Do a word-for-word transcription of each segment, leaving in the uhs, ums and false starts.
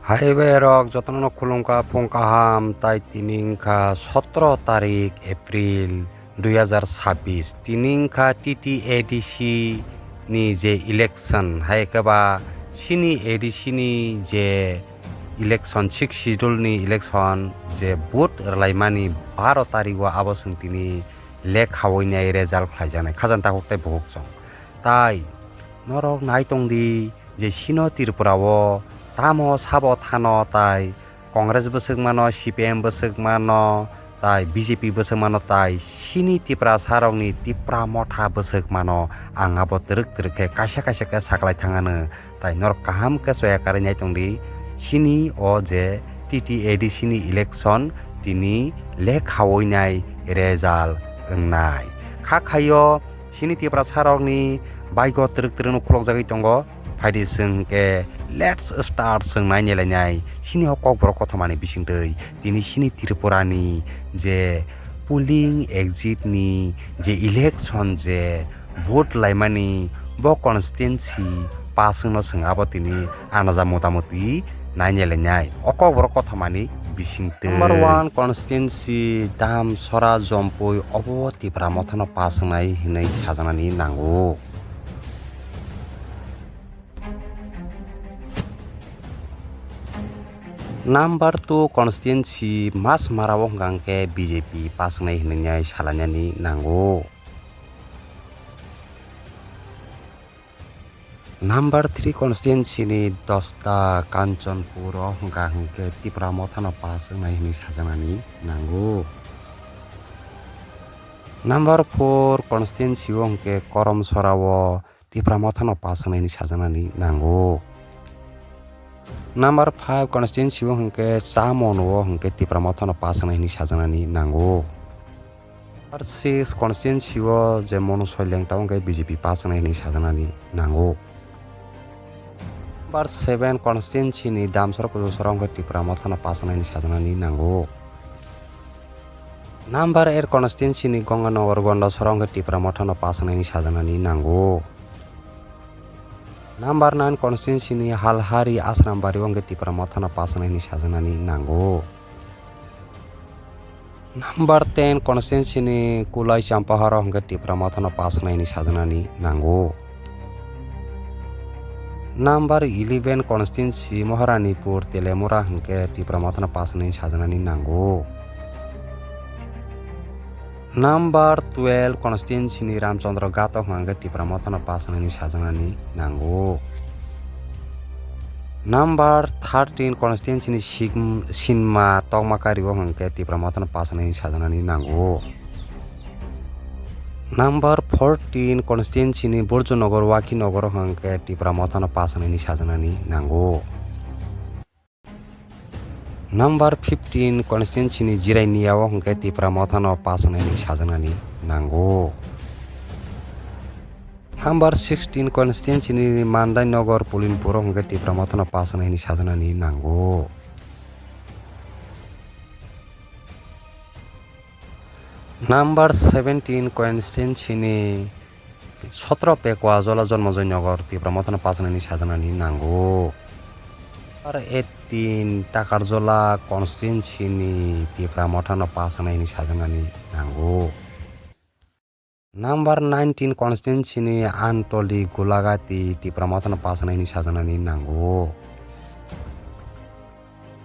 Hai bai rok jotono no khulumkha, phung kaham, tai tini wngkha sotro tarik April dui hazar sabbish, tini wngkha T T A D C ni je election, hai khe ba chini A D C ni je election, sixth schedule ni election je vote rwlaimani baro tarik o, abo chwng tini lek hawi nai result khlaijaknai, khajang takhuk tei bukhuk chwng. Tai norok nai tong di je chini Tripura o tamo sabo thano tai Congress bwswk mano, C P M bwswk mano, tai B J P bwswk mano, tai chini Tiprasa rokni Tipra Motha bwswk mano, ang abo twrwk twrwk khe kaisa kaisa khe saklai thangano. Tai norok kaham khe choya karwi nai tong di, chini o je T T A D C ni election tini lek hawi nai result wngnai. Kha khaio chini Tiprasa rokni baigo twrwk twrwk no khulokjagwi tongo. Phaidi chwng khe let's start, chwng nai nai lai nai chini o Kokborok kothoma ni bisingtwi. Tini chini Tripura ni je polling exit ni je election je vote laimani bo constituency pass wngno chwng abo tini anaja motamuti nai nai lai nai o Kokborok kothoma ni bisingtwi. Number one constituency Damsora Jompui, obo Tipra Mothano pass wngnai hinwi sajaknani nango. Number two constituency Masmara o hwnkha hwnkhe B J P pass wngnai hinwi salainani nango. Number three constituency ni Dosta Kanchanpur o hwnkha hwnkhe Tipra Mothano pass wngnai hinwi sajaknani nango. Number four constituency o hwnkhe Koromsora o Tipra Mothano pass wngnai hinwi sajaknani nango. Number five constituency o hwnkhe Chamon o hwnkhe Tipra Mothano pass wngnai hinwi sajaknani nango. Number six constituency o je Mono Soileng ta hwnkhe B J P pass wngnai hinwi sajaknani nango. Number seven constituency ni Damsora Kuchuk Sora hwnkhe Tipra Mothano pass wngnai hinwi sajaknani nango. Number eight constituency ni Ganganagar Gonda Sora hwnkhe Tipra Mothano pass wngnai hinwi sajaknani nango. Number nine constituency ni Halhari Asrambari o hwnkhe Tipra Mothano pass wngnai hinwi sajaknani nango. Number ten constituency ni Kulai Champahar o hwnkhe Tipra Mothano pass wngnai hinwi sajaknani nango. Number eleven constituency Maharanipur Telemura hwnkhe Tipra Mothano pass wngnai hinwi sajaknani nango. Number twelve constituency ni Ramchandra Ghat o hwnkha hwnkhe Tipra Mothano pass wngnai hinwi sajaknani nango. Number thirteen constituency ni Sim-, Sinma Tokmakari o hwnkhe Tipra Mothano pass wngnai hinwi sajaknani nango. Number fourteen constituency ni Burjunagar Wakhinagar o hwnkhe Tipra Mothano pass wngnai hinwi sajaknani nango. Number fifteen constituency ni Jirania o hwnkhe Tipra Mothano pass wngnai hinwi sajaknani nango. Number sixteen constituency ni Mandai Nagar Pulinpur o hwnkhe Tipra Mothano pass wngnai hinwi sajaknani nango. Number seventeen constituency ni Sotro Pekwa Jola Jonmojoy Nagar Tipra Mothano pass wngnai hinwi sajaknani nango. Number eighteen Takarjola constituency ni Tipra Mothano pass wngnai hinwi sajaknani nango. Number nineteen constituency ni Antoli Gulagati Tipra Mothano pass wngnai hinwi sajaknani nango.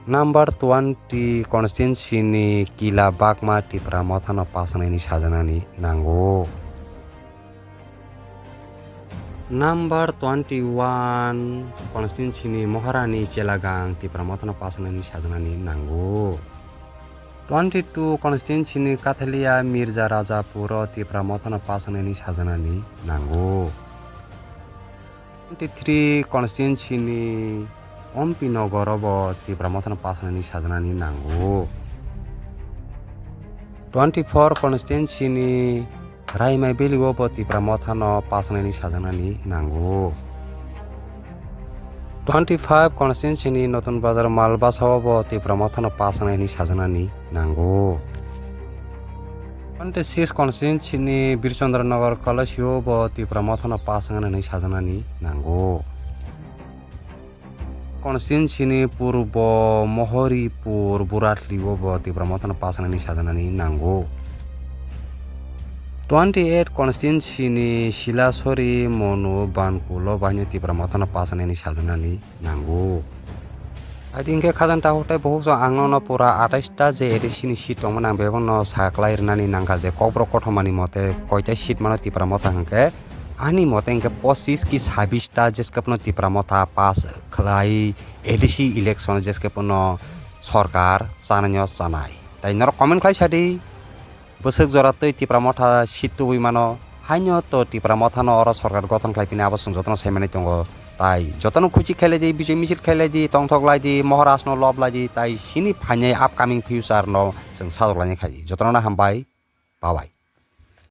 Number twenty constituency ni Kila Bagma Tipra Mothano pass wngnai hinwi sajaknani nango. Number twenty-one constituency ni Maharani Chelagang Tipra Mothano pass wngnai hinwi sajaknani nango. Twenty-two constituency ni Kathalia Mirza Rajapur o Tipra Mothano pass wngnai hinwi sajaknani nango. Twenty-three constituency ni Ompi Nagar o bo Tipra Mothano pass wngnai hinwi sajaknani nango. Twenty-four constituency ni Raimai Valley o bo Tipra Mothano pass wngnai hinwi sajaknani nango. Twenty-five constituency ni Notun Bazar Malbasa o bo Tipra Mothano pass wngnai hinwi sajaknani nango. Twenty-six constituency ni Birchandra Nagar Kalasi o bo Tipra Mothano pass wngnai hinwi sajaknani nango. constituency ni Purbo Mohoripur Buratli o bo Tipra Motha no pass wngnani sajaknani nango. Twenty eight constituency ni Silasori, Monu, Bankul o bo haino Tipra Motha no pass wngnani sajaknani nango. Adi hingke khajang takhuk tai bukhuk song ang nono pura atais ta je A D C ni seat tongmani ang bebakno saklai rwnani nangkha je kokborok kothomani mote koita seat mano Tipra Motha hingke ani mote hingke pochis ki sabis ta jeskapno Tipra Motha pass khlai A D C election jeskapno sorkar chanai chanai. Tai norok comment khlai sadi. Bwswk jora twi Tipra Motha seat tubui mano. Haino to Tipra Motha no oro sorkar gothon khlai phini abo chwng jotono sai manwi tongo. Tai jotono khuchi khailai di, bijoi misil khailai di, tongthok lai di, Maharaj no lob lai di, tai sini phainai upcoming future no chwng sajok lainai khai di. Jotono no hambai, bye bye.